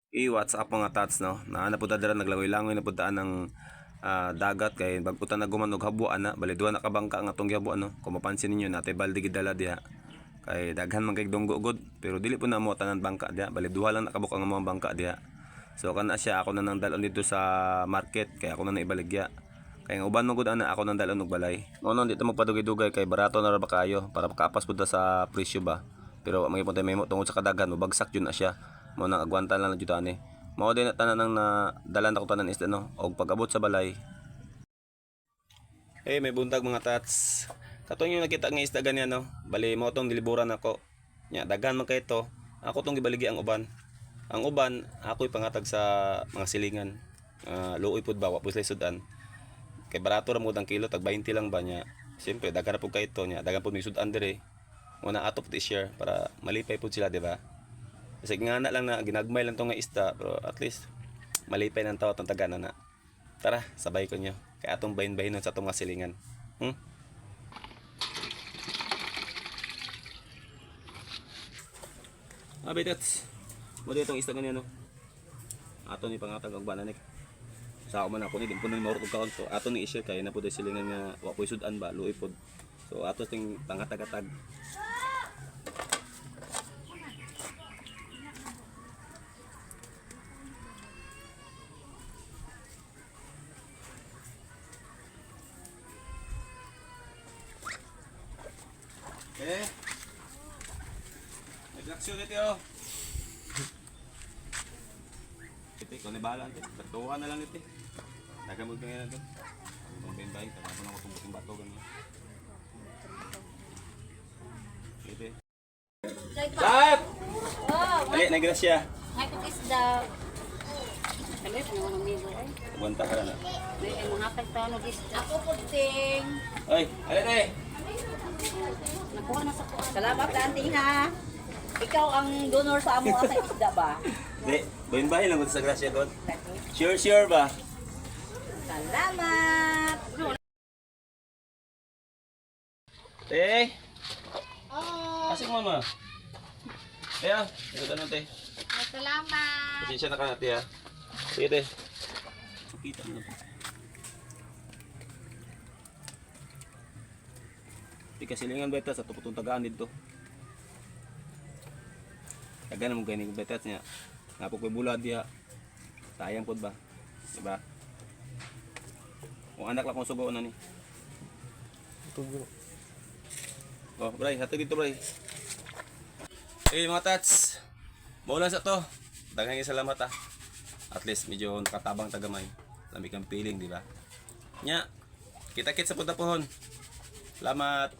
I what's up, mga tats, no? Naa na pud ta dira, naglangoy-langoy na pud ta ng dagat kay bag-o ta naguman og habuan na. Bali duha na ka bangka nga atong gihabuan, no. Kung mapansin ninyo, natay balde gidala diha. Kay daghan man kay dunggo gud, pero dili po na mo tanan bangka diha. Bali duha lang nakabuk ang among bangka diha. So kana siya, ako na nang dalon dito sa market kay ako na naibaligya. Kay ang uban man gud ana, ako nang dalon og balay. Mo no, dito magpadugay-dugay kay barato na ra ba kayo para makapas pud ta sa presyo ba. Pero mga punta may mo tungod sa kadaghan, mobagsak jud na siya. Mo nang agwanta lang jud ani. Mao din na tanan ang na dala na ko tanan isda, no. Og pag-abot sa balay. Eh, may buntag, mga tats. Katong yung nakita nga isda ganyan, no. Bali mo tong diliburan ako. Nya daghan man kay to. Ako tong gibaligi ang uban. Ang uban ako ipangatag sa mga silingan. Luoy pud ba, wa pud sila sudan. Kay barato ra mo ang kilo, tag 20 lang ba niya. Siyempre daghan ra pud kay to niya. Daghan pud may sudan dire. Mo na ato pud i-share para malipay pud sila, di ba? Kasi nga na lang na ginagmay lang to nga isda, pero at least malipay ng tao atong tagana na. Tara, sabay ko nyo. Kaya atong bahin-bahin sa atong mga silingan. Abi tats. Mo dito itong isda ganyan, no. Ato ni pangatag og bananik. Sa ako man ako ni din puno ni maurot og kaon, so ato ni i-share kay na pud silingan nga wa po'y sudan ba, luoy pod. So ato ting pangatag-atag. Eh. Nag-aksyon ito, oh. Ito, ikaw na bahala ito. Tatuha na lang ito. Nagamod ka ngayon ito. Ang bembay, tapos na ko itong bato ganyan. Ito. Sap! Oh, Ali, nagrasya. may isda. Kami pa naman ang migo ay. Banta ka na. May ay mga tagtanog isda. Ako puting. Ay, ali te. Nakuha na sa kuha. Salamat, Auntie, ha. Ikaw ang donor sa amo sa isda ba? Di, bahin-bahin lang ko sa grasya doon. Sure, sure ba? Salamat! Te! Asik mama. Te ah, ito tanong te. Salamat. Pasensya na ka na te ah. Sige te. Kita mo na po. Di kasilingan beta sa tuputong tagaan dito. Tagaan mo gani beta niya. Nga po ko'y bulad diha. Sayang pod ba? Diba? Kung anak lang kong sugo na ni. Oh, bray, hatag dito, bray. Eh, mga tats. Maulan sa to. Daghang salamat ah. At least medyo nakatabang tagamay. Lamig ang feeling, di ba? Nya. Kita-kits sa punta pohon. Salamat.